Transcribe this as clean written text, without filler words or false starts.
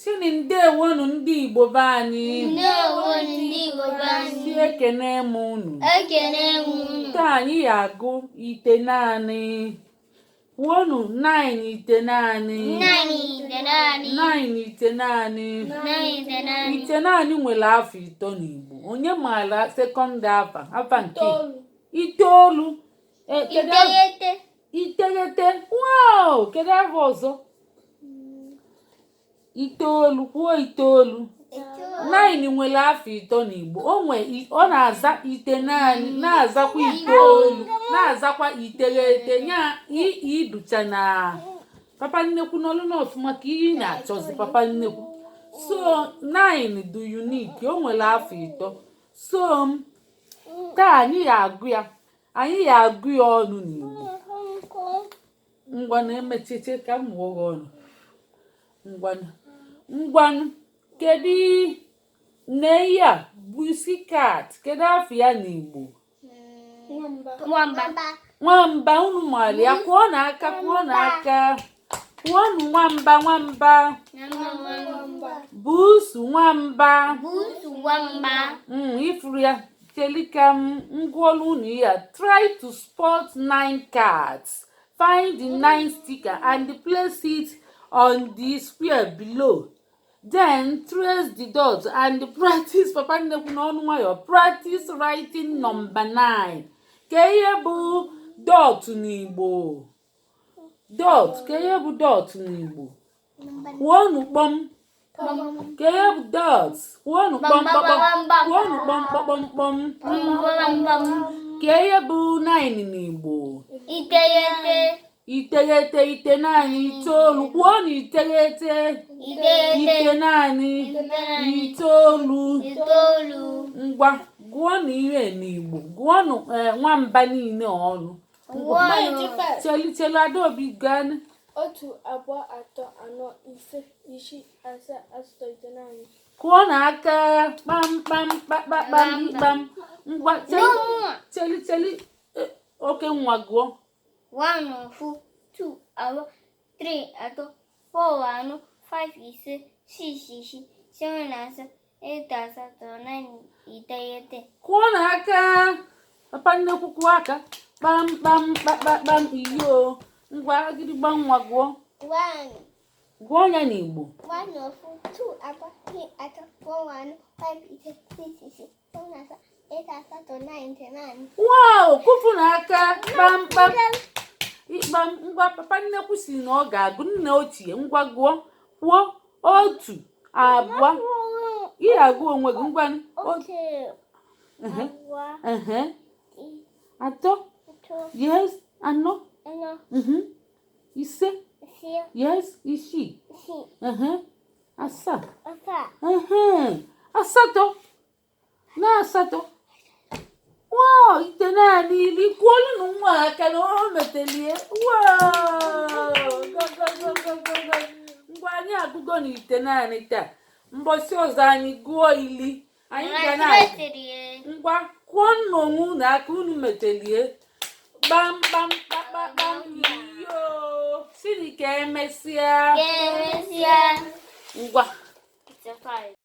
Sini ndewonu ndị Igbo be anyị. Ndewonu ndị Igbo be anyị. Si ekene m unu. Ekene m unu. Taa anyị ya-agụ ite naanị. Kwuonu 9 ite naanị. 9 ite naanị. 9 ite naanị. 9 ite naanị. Ite naanị nwere afa ịtọ n'Igbo. Onye maara second afa? Afa nke itoolu. Iteghete. Iteghete. Wow! Kedu afa ọzọ? Itoolu. Kwuo itoolu. 9 nwere afa ịtọ n'Igbo. O nwe ọ na-aza ite naanị, na-azakwa itoolu, na-azakwa iteghete. Nya iducha na papa nnekwu n'ọlụ n'ọfụma ka ihe ị na-achọzi papa nnekwu. So 9 dị unique, o nwere afa ịtọ. So taa anyị ya-agụ ya, anyị ya-agụ ya ọnụ n'Igbo. Ngwanụ, emechiche ka m mụọ gị ọnụ. Ngwanụ, ngwanụ, kedu na ihe a bụ cat? Kedu afa ya n'Igbo? Nwamba. Nwamba. Unu maara ya. Kụọ n'aka, kụọ n'aka. Kwuonụ nwamba, nwamba. Buusu nwamba. Buusu nwamba. Ifuru ya. Cheli ka m gụọlụ unu ihe a. Try to spot nine cats. Find the nine sticker and place it on the square below. Then trace the dot and practice. Papa nnekwu n'ọnụ nwayọ. Practice writing number 9. Ka ihe bụ dot n'Igbo? Dot, ka ihe bụ dot n'Igbo? Kwuonụ kpọm. Ka ihe bụ dot? Kwuonụ kpọm kpọm. Kwuonụ kpọm kpọm kpọm. Ka ihe bụ 9 n'Igbo? Iteghete. Iteghete, ite naanị, itoolu. Kwuonụ iteghete. Iteghete. Ite naanị, itoolu. Itoolu. Ngwa, gụọnụ ihe n'Igbo. Gụọnụ nwamba niile ọnụ. Cheli, cheli, Adaobi gaa. 1, 2, 3, 4, 5, 6, 7, 8, 9. Kụọ n'aka kpam kpam kpakpakpam kpam. Ngwa, cheli, cheli, cheli. Oke nwa, gụọ. 1 1, 2 2, 3 3, 4 4, 5 5, 6 6, 7 7, 8 8, 9 9. Kụọ n'aka. Papa nnekwu, kụọ aka kpam kpam kpakpakpam. Iyo, ngwa, agịdịgba nwa, gụọ. 1. Gụọ ya n'Igbo. 1 1, 2 2, 3 3, 4 4, 5 5, 6 6, 7 7, 8 8, 9 9. Wow! Kụpụ n'aka kpam kpam ịkpam. Ngwa, papa nnekwu si na ọ ga-agụ nna ochie. Ngwa, gụọ. Kwuo 1, 2. Ị ga-agụ onwe gị. Ngwa. 1, 2, 3. Yes, 4. 4. 5. 5. Yes, 6. 6. 7. 7. 8 na 8. Wow! Ite naanị iri. Kwuolu na nwa aka na o metelie. Wow! Go, go, go, go, go, go. Ngwa, anyị agụgo na ite naanị taa. Mbọsị ọzọ anyị gụọ ili. Anyị ga na ngwa, kụọ nna onwe unu aka unu metelie. Kpam kpam kpakpakpam. Iyo, sini ka emesịa. Ka emesịa. Ngwa. It's a 5.